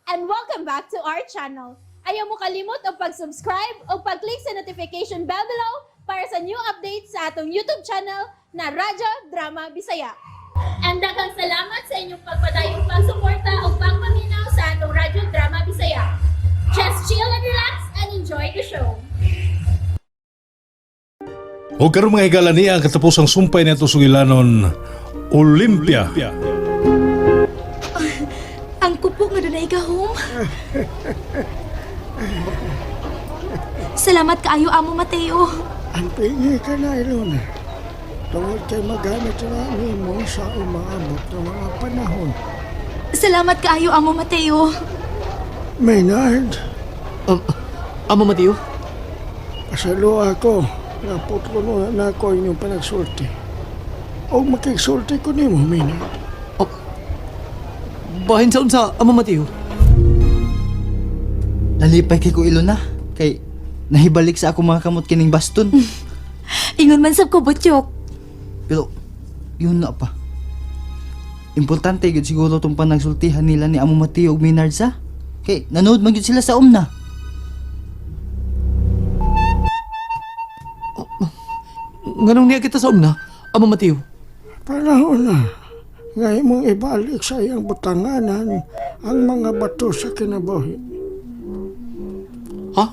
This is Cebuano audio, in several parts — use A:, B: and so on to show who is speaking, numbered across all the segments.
A: And welcome back to our channel. Ayaw mo kalimot og pag-subscribe o pag-click sa notification bell below para sa new updates sa atong YouTube channel na Radyo Drama Bisaya. And daghang salamat sa inyong pagpadayong pagsuporta o pagpaminaw sa atong Radyo Drama Bisaya. Just chill and relax and enjoy the show.
B: O karon, mga higala, niya ang katapusang sumpay nito sugilanon, Olympia.
C: Ang kupo nga dunay gahom. Salamat kaayo, Amo Mateo.
D: Ang pingi ka na, Ilona. Tungod kay magamit na nimo sa umaabot ng mga panahon.
C: Salamat kaayo, Amo Mateo.
D: Maynard,
E: Amo Mateo?
D: Pasalo ako. Naputlo mo na ako inyong panagsulti. O makigsulti ko nimo, Maynard.
E: Oh, bahin sa unsa, Amo Mateo?
F: Nalipay kay ko, Ilona. Kay nahibalik sa ako mga kamot kining baston.
C: Ingon man sab ko, Butyok.
F: Pero yun na pa. Importante gyud siguro tong panagsultihan nila ni Amo Mateo ug Maynard sa. Kay nanood man gyud sila sa umna.
E: Nganong niya kita sa umna, Amo Mateo?
D: Panahon na. Nga imong ibalik sa iyang butanganan ang mga bato sa kinabuhi.
E: Ha?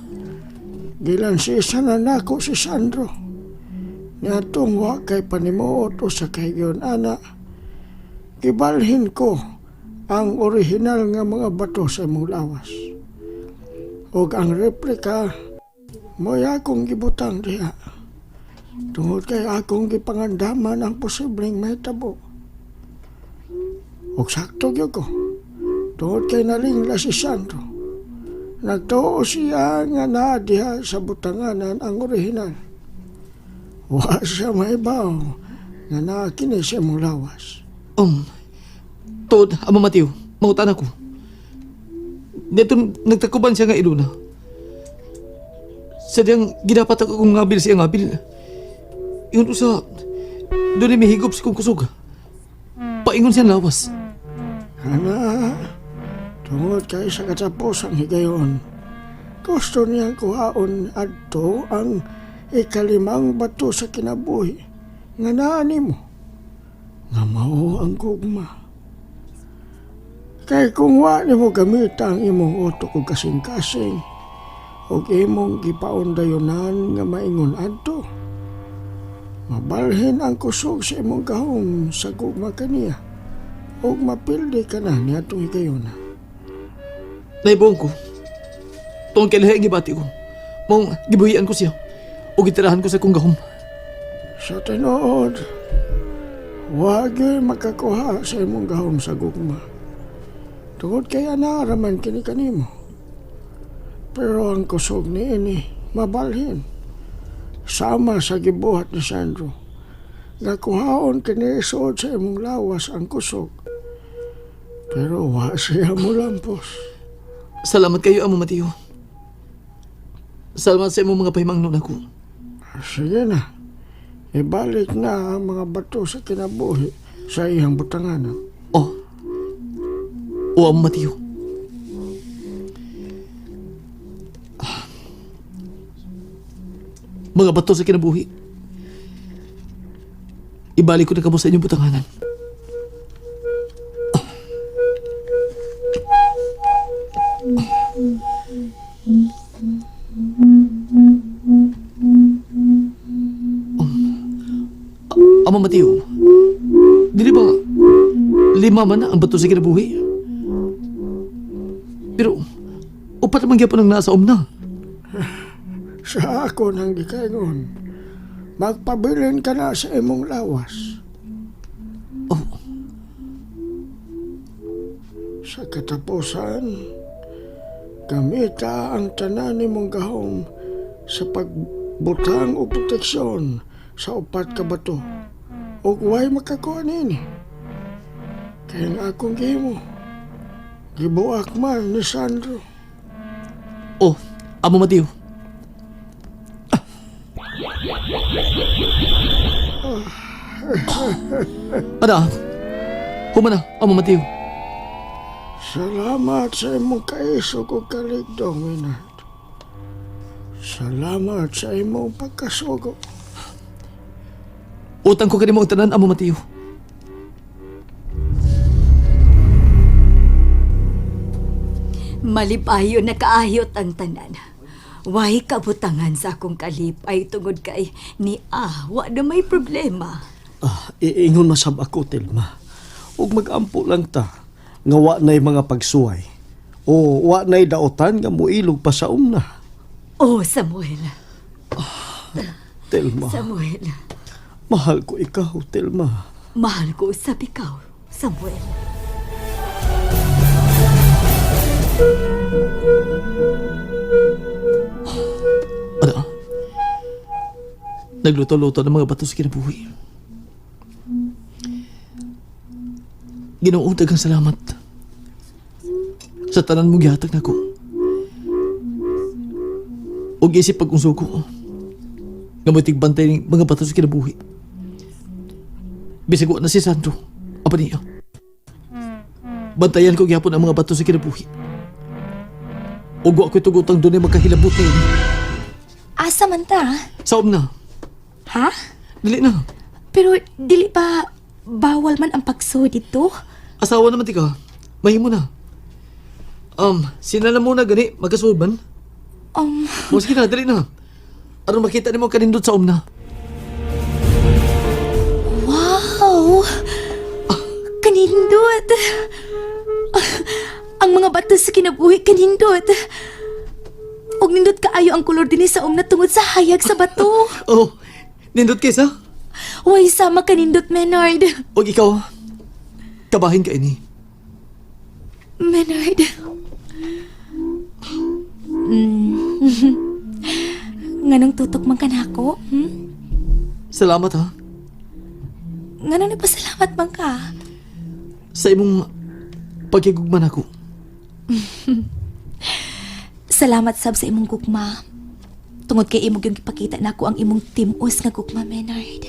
D: Gilansisa na nako si Sandro. Niatong wa kay panimuot o sa kahigayon ana. Gibalhin ko ang orihinal nga mga bato sa imong lawas. Og ang replika mo'y akong gibutang diha. Tungod kay akong gipangandaman ang posibleng mahitabo. Og sakto gyud ko. Tungod kay nalingla si Sandro. Nagtuo siya nga naa diha sa butanganan ang orihinal. Wa siya maibaw nga naa kini sa imong lawas.
E: Tuod, Amo Mateo, mangutan ako. Dito nagtakuban siya nga Ilona. Sadyang gidapat ako kung ngabil siya ngabil. Ingon usa, doon ay mihigop sa kong kusog. Paingon siya lawas.
D: Ana, tungod kay sa katapusang higayon, gusto niyang kuhaon adto ang ikalimang bato sa kinabuhi nga naa nimo, nga mao ang gugma. Kay kung wa nimo gamita ang imong utok ug kasing-kasing ug imong gipaundayonan nga maingon adto, mabalhin ang kusog sa imong gahom sa gugma kaniya ug mapildi ka na niadtong higayona.
E: Naibuong ko. Tuong kay lahi ang gibati ko. Maong gibuhian ko siya. O gitirahan ko sa kong gahom.
D: Sa tinuod, wa gyud makakuha sa imong gahom sa gugma. Tungod kay ana raman kini kanimo. Pero ang kusog niini mabalhin. Sama sa gibuhat ni Sandro. Nga kuhaon kini isuod sa imong lawas ang kusog. Pero wa siya molampos.
E: Salamat kayo, Amo Mateo. Salamat sa imong mga pahimangnon ako.
D: Sige na. Ibalik na ang mga bato sa kinabuhi sa iyang butanganan.
E: Oh. O, Amo Mateo. Mga bato sa kinabuhi. Ibalik ko na kamo sa inyong butanganan. Amo Mateo, dili ba lima man ang bato sa kinabuhi? Pero, upat naman gyapon ang nasa umna.
D: Sa ako nang gikaingon, magpabilin ka na sa imong lawas.
E: Oh.
D: Sa katapusan, gamita ang tanan nimong gahom sa pagbutang o proteksyon sa upat ka bato. Ug way makakuha nini. Kaya ang akong gihimo, gibuak man ni Sandro.
E: Oh, Amo Mateo. Ana, humana, Amo Mateo.
D: Salamat sa imong kaisog ug kaligdong, Maynard. Salamat sa imong pagkasugo.
E: Utang ko kanimo ang tanan, Amo Mateo.
G: Malipayo na kaayot ang tanan. Way kabutangan sa akong kalipay tungod kay ni ah, wa na may problema.
H: Ah, iingon masab ako, Telma. Ug magampo lang ta nga wa na'y mga pagsuway. O wa na'y daotan nga muilog pa sa umna.
G: Oh, Samuel.
H: Telma,
G: Samuel,
H: mahal ko ikaw, Telma.
G: mahal ko usab ikaw, Samuel.
E: Ano? Nagluto-luto ng mga bato sa kinabuhi. Ginoo, daghang salamat. Sa tanan mong gihatag nako. Ug isip pag ko. Nga mo'y tigbantay ning mga bato sa kinabuhi. Bisag wa na si Sandro. Apa niya? Bantayan ko gyapon ang mga bato sa kinabuhi. Ug wa ko'y tugutang dunay magkahilabot na ini.
C: Asa man ta?
E: Saom na.
C: Ha?
E: Dili na.
C: Pero dili ba bawal man ang pagsuod dito?
E: Asawa naman tika. Mahimo na. Sila na muna gani, magkasuod man. O sige na, dali na. Aron makita nimo kanindot sa umna.
C: Wow! Kanindot! Ang mga bato sa kinabuhi kanindot. Og nindot kaayo ang kolor dinhi sa umna tungod sa hayag sa bato.
E: Oh, nindot kaysa?
C: Way sama kanindot, Menard.
E: Og ikaw, kabahin ka ini.
C: Menard. Nganong tutok man kanako? Hmm?
E: Salamat ha,
C: Nganong nagpasalamat man ka?
E: sa imong pagkigugman ako.
C: Salamat sab sa imong gugma. Tungod kay imong yung gipakita nako ang imong timos nga gugma, Menard.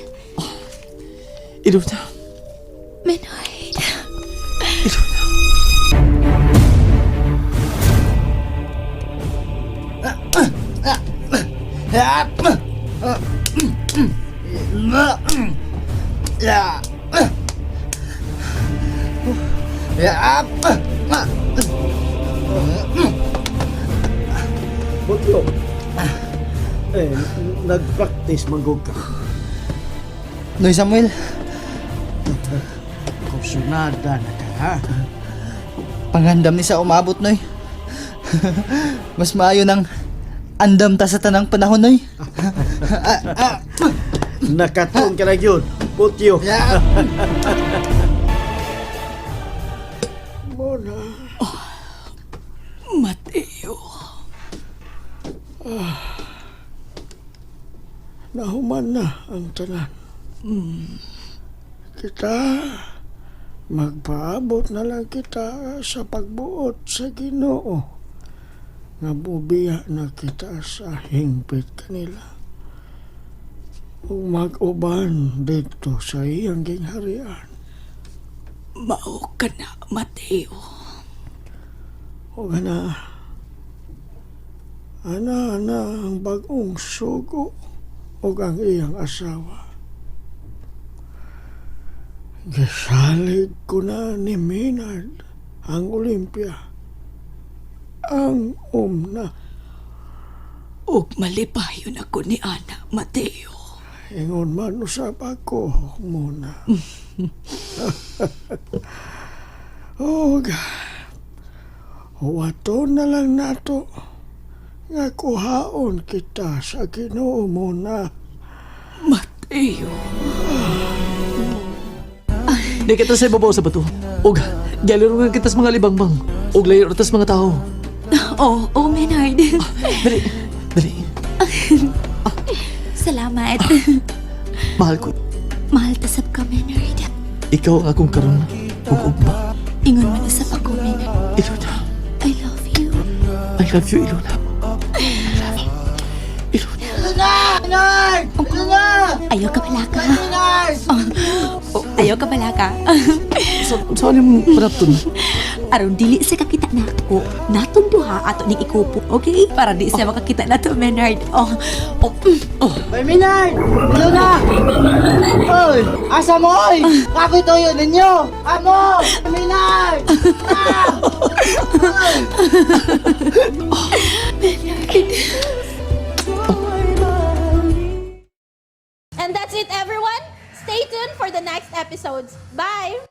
E: Iluna,
C: Menard.
E: Iluna.
H: Butyo. Eh, nag-practice manggog ka.
F: Noy Samuel,
D: Kusunada na ka, ha?
F: pangandam ni sa umabot, Noy. Mas maayo nang andam ta sa tanang panahon, Noy.
H: Nakatuon ka na yun. Butyo.
D: Muna,
G: Mateo.
D: nahuman na ang tanan. Kita, magpaabot na lang kita sa pagbuot sa Ginoo. Nga bubiya na kita sa hingpit kanila. Ug mag-uban dito sa iyang gingharian.
G: Mao ka na, Mateo.
D: O ana, ana na ang bagong sugo o ang iyang asawa. Gisalig ko na ni Maynard ang Olympia, ang umna.
G: Ug malipayon ako ni Ana, Mateo.
D: Ingon man usab ako muna. Og wato na lang nato nga kuhaon kita sa Ginoo muna.
G: Mateo.
E: Di kita sa ibabaw sa bato. Og galirungan kita sa mga libangbang. Og layo ra ta sa mga tao.
C: Oh, oh, Menard.
E: Dali, dali.
C: Salamat.
E: Mahal ko.
C: Mahal ta sab ka, Menard.
E: Ikaw ang akong karon ug ugma.
C: Ingon man usab ako, Menard.
E: Iluna,
C: I love you.
E: I love you, Iluna. I love you. Iluna.
C: Ayaw ka pala ka. Oh, ayaw ka pala ka.
E: Sa saan yung panapton?
C: Aron dili siya kakita nako. Natong duha ato ning ikupo, okay? Para di siya makakita nato, Menard. Oh, oh, oh.
F: Hoy, Maynard! Hello na! Oy! Asa mo, oy? Ako'y toyo ninyo! Amo! Maynard!
A: And that's it, everyone. Stay tuned for the next episodes. Bye!